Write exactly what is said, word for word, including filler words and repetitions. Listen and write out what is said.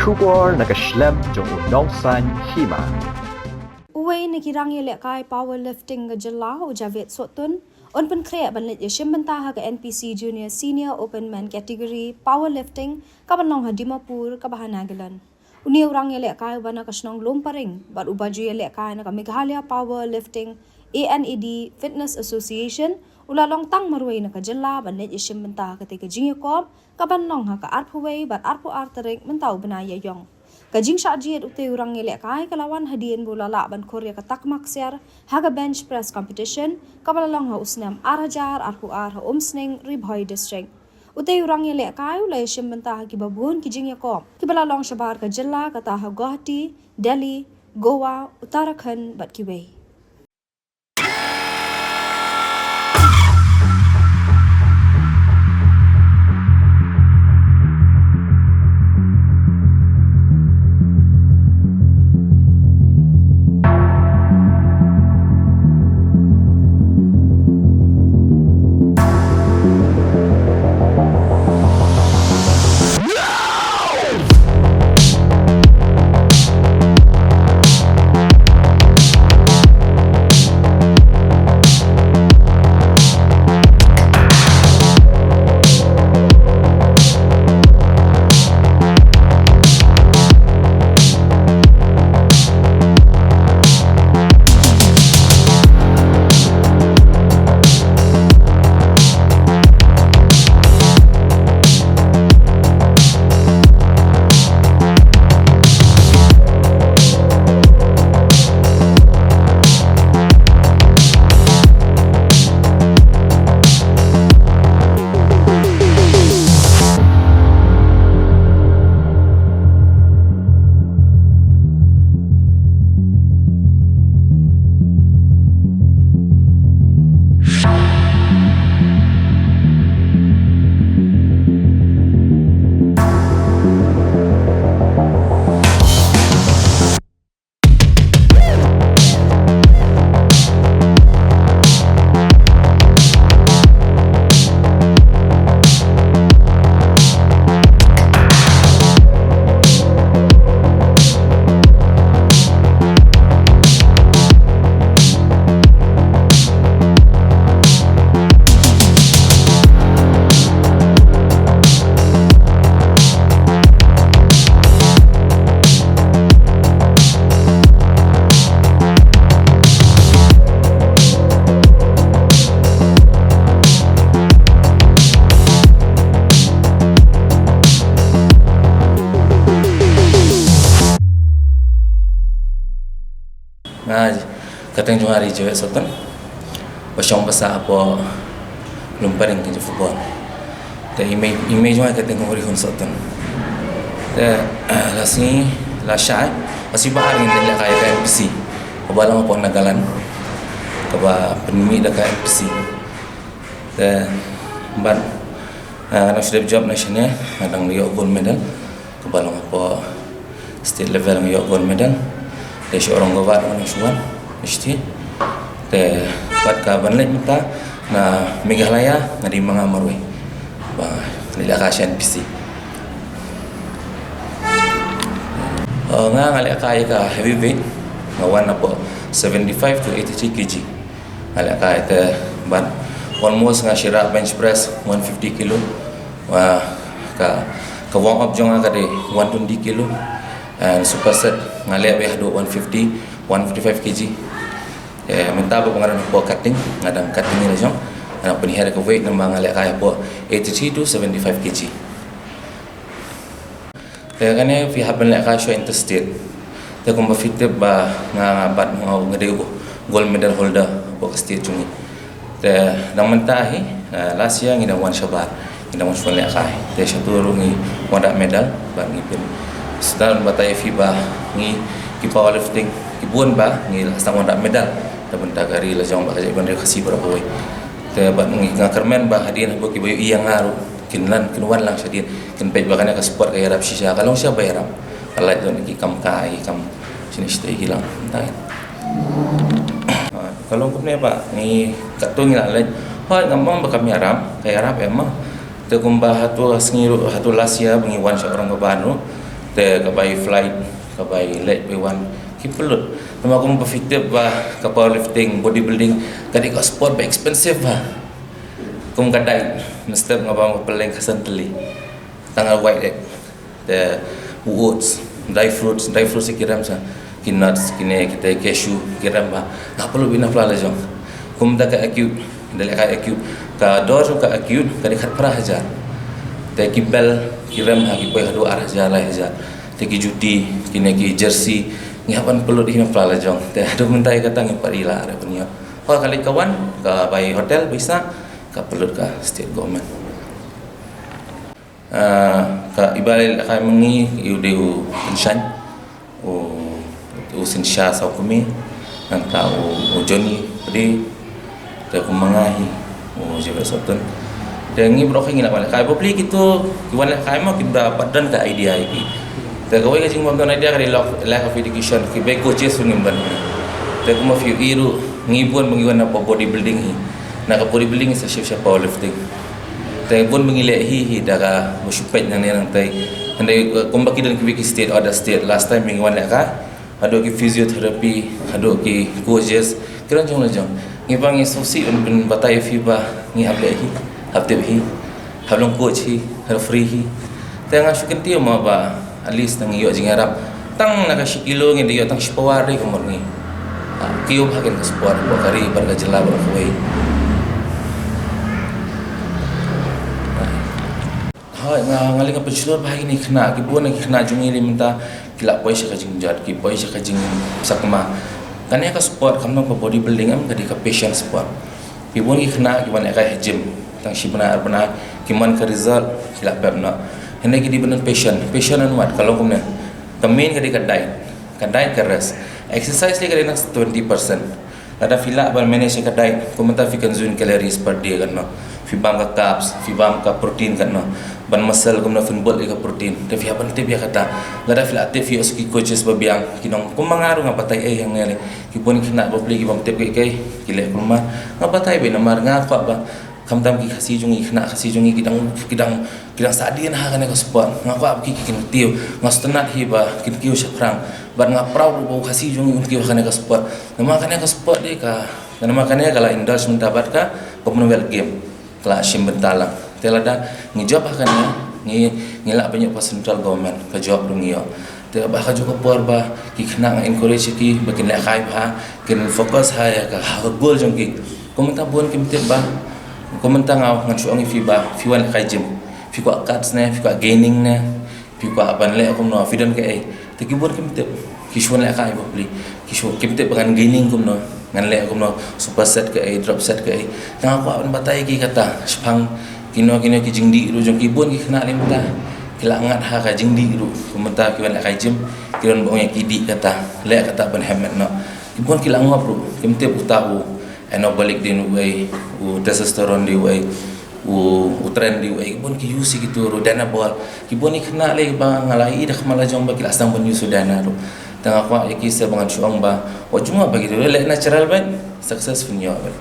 Khubor na ka shlem jong u nongsaiñ hima. Uwei na ki rang ïalehkai powerlifting ka jylla, u Javed Sohtun, un pynkhreh ban leit ïashim bynta ha ka N P C Junior Senior Open Men Category Powerlifting kaban long ha Dimapur kaba ha Nagaland. Une u rang ïalehkai uba na ka shnong Lumparing bad uba ju ïalehkai na ka Meghalaya Powerlifting A N A D Fitness Association u la long tang marwei na ka jylla ban leit ïashim bynta ha katei ka jingïakop kaban long ha ka arphew wei bad arphew ar tarik mynta u bnai Ïaïong. Ka jingshah jied utei u rang ïalehkai ka la wan hadien ba u la lah ban khur ïa ka takma ksiar ha ka bench press competition kaba la long ha u snem ar hajar arphew ar ha Umsning, Ri Bhoi District. Utei u rang ïalehkai u la ïashim bynta ha kiba bun ki jingïakop kiba la long shabar ka jylla, kata ha Guwahati, Delhi, Goa, Uttarakhand bad kiwei. Nga, ka kyrteng jong nga Javed Sohtun, ba shong ba sah hapoh Lumparing ka jong football. Te i mei, i mei jong nga ka kyrteng Hurihun Sohtun. Te la sngi, la shai, la sngi ba ar ngin leit ïalehkai ka N P C kaba long hapoh Nagaland, kaba pynmih da ka N P C. Te bad, ah, nga dang shu dep jop na shane, nga dang ïoh gold medal kaba long hapoh state level, nga ïoh gold medal. Te shu Aurangabad nga dang shu wan, state. Te bad kaban leit mynta na Meghalaya nga dei ma nga marwei ba leit ïalehkai sha N P C. Eh, nga, nga lehkai ka heavyweight, nga wan hapoh seventy-five to eighty-three K G. Nga lehkai te bad almost nga shira bench press one fifty kilo. Wa ka, ka warm up jong nga ka dei one twenty kilo. And superset nga leh beit haduh one fifty, one fifty-five K G. Eh, mynta ba nga dang hapoh cutting, nga dang cutting ïa la jong. Nga dang pynhiar ka weight namar nga lehkai hapoh eighty-three to seventy-five K G. Te kane phi hap ban lehkai shuwa interstate. Te kumba phi tip ba nga, nga bat, nga, nga dei u gold medal holder hapoh ka state jong ngi. Te dang mynta hi, eh, last year ngi dang wan shabar, ngi dang wan shuwa lehkai. Te shatu ruh ngi wanrah medal, bad ngi pyn, sdang batai ïa phi ba ngi ki powerlifting, ki bun ba ngi la sdang wanrah medal. Te bynta ka ri la jong bad ka jaitbynriew Khasi baroh kawei. Te bad ngi, nga kyrmen ba hadien hapoh kiba ïohi ïa nga ruh kin lan, kin wan lang shadien, kin peit ba kane ka sport ka ïarap shisha, ka long shisha ba ïarap. Ka lait don ki kam kai, ki kam shane shate ki lang. Ka long kumne ba ngi katto ngi la leit. Hooid, ngam ong ba kam ïarap, ka ïarap em ma. Te kumba hato sngi ruh, hato last year ba ngi wan sha Aurangabad ruh, Te ka bai flight, ka bai leit bai wan, ki pynlut. Namar kumba phi tip ba ka powerlifting, bodybuilding, ka dei ka sport ba expensive bha. Kum ka diet, mynstep nga bam ka pylleng khatsan tylli. Tang ka wai dek. Te u oats, dry fruits, dry fruits ki rem sa. Ki nuts, kine, kita cashew, ki rem bha. Nga pynlut beit na pla la jong. Kumta ka acute, da leh ka acute. Ka dor jong ka acute, ka dei khatphra hajar. Te ki bel, ki rem ha ki poi haduh ar hajar, lai hajar. Te ki juti, kine ki jersey, ngi hap ban pynlut hi na pla la jong. Te haduh mynta ïa kata ngi pat ïa la re pynïap. Hooid, ka leit ka wan, ka bai hotel, bai sah, ka pynlut ka state government. Ah, ka i ba leh kai ma ngi, i u dei u Pynshaiñ, u, u Synshar Sawkmie, nangta u, u Johnny Pde, te kumba nga hi, u Jabet Sawtun. Te ngi baroh ngi la wan leh kai, bapli kito ki wan leh kai ma ki ba pat don ka idea ïa ki. Te kawei ka jingbym don idea ka dei lack, lack of education, ki bai coaches ruh ngim don. Te kumba phi ïohi ruh, ngi bun ba ngi wan na bodybuilding hi. Na ka bodybuilding sa shift sha powerlifting. Te bun ba ngi leh hi hi da kaba shu peit nangne nangtai. Hynrei, eh, kumba ki don kiwei ki state, other state, last time ba ngi wan leh kai, haduh ki physiotherapy, haduh ki coaches, ki don jong la jong. Ngi ba ngi sngewsih ban, ban batai ïa phi ba ngi hap leh hi, hap tip hi, hap long coach hi, referee hi. Te nga shu kyntiew ma ba at least ngi ïoh jingïarap. Tang na ka shi kilo ngi da ïoh tang shi pawa re ka mut ngi. Ah, kiew bha kein ka sport, bad ka ri, bad ka jylla, bad kawei. Hooid, nga, nga leh nga pynshlur bha ïa kine ki khynnah, ki bun ki khynnah jong ngi lei mynta, ki la poi sha ka jingjot, ki poi sha ka jingsakma. Kane ka sport, kam long ka bodybuilding em, ka dei ka passion sport. Ki bun ki khynnah, ki wan leh kai ha gym. Tang shi bnai ar bnai, ki mon ka result, ki la pep noh. Hynrei ki dei ban don passion. Passion on what? Ka long kumne. Ka main ka dei ka diet. Ka diet, ka rest. Exercise lei ka dei na twenty percent. Lada phi lah ban manage ka diet, kumta phi consume calories per day katno. Phi bam ka carbs, phi bam ka protein katno. Ban muscle kumno phin build ïa ka protein. Te phi hap ban tip ïa kata. Lada phi lah tip phi ïoh sa ki coaches ba biang, ki nong kumba nga ruh nga batai ei hangne lei. Ki bun ki khynnah bapli ki bym tip kaei kaei, ki leh kumba nga batai beit namar nga kwah ba khamtam ki Khasi jong ngi, khynnah Khasi jong ngi ki dang, ki dang, ki dang sahdien ha kane ka sport. Nga kwah ba ki, ki kyntiew. Nga sngewtynnat hi ba kin kiew shaphrang. Bad nga proud ruh ba u Khasi jong ngi un kiew ha kane ka sport. Namar kane ka sport dei ka, namar kane ka la endorse mynta bad ka Commonwealth Game. Ka la shim bynta lang. Te lada ngi jop ha kane, ngi, ngi lah ban ïoh ka central government, ka job ruh ngi ïoh. Te ba ha kajuh ka por ba ki khynnah nga encourage ïa ki ba kin lehkai bha, kin focus ha ïa ka, ha ka goal jong ki. Kumta bun kim tip ba, kumta nga, ngan shu ong ïa phi ba phi wan lehkai gym, phi kwah cuts ne, phi kwah gaining ne, phi kwah ban leh kumno, phi don kaei. Te ki bun kim tip, ki shu wan lehkai bapli, ki shu, kim tip ba ngan gaining kumno, ngan leh kumno, superset kaei, dropset kaei. Te nga kwah ban batai ïa ki kata shaphang kino kino ki jingdih ruh jong ki. Bun ki khynnah lei mynta ki la ngat ha ka jingdih ruh, kumta ki wan lehkai gym, ki don ba ong ïa ki dih kata, leh kata ban heh met noh. Ki bun ki la ngop ruh, kim tip uta u anabolic dei uwei, u testosterone dei uwei, u, u tren dei uwei, ki bun ki use ïa kitu ruh, Dana Ball. Ki bun ki khynnah lei ba nga la ïohi da ka khmat la jong ba ki la sdang ban use u Dana ruh. Te nga kwah ïa ki sa ba ngan shu ong ba wat ju ngop ba ki ruh, leh natural beit, success phin ïoh beit.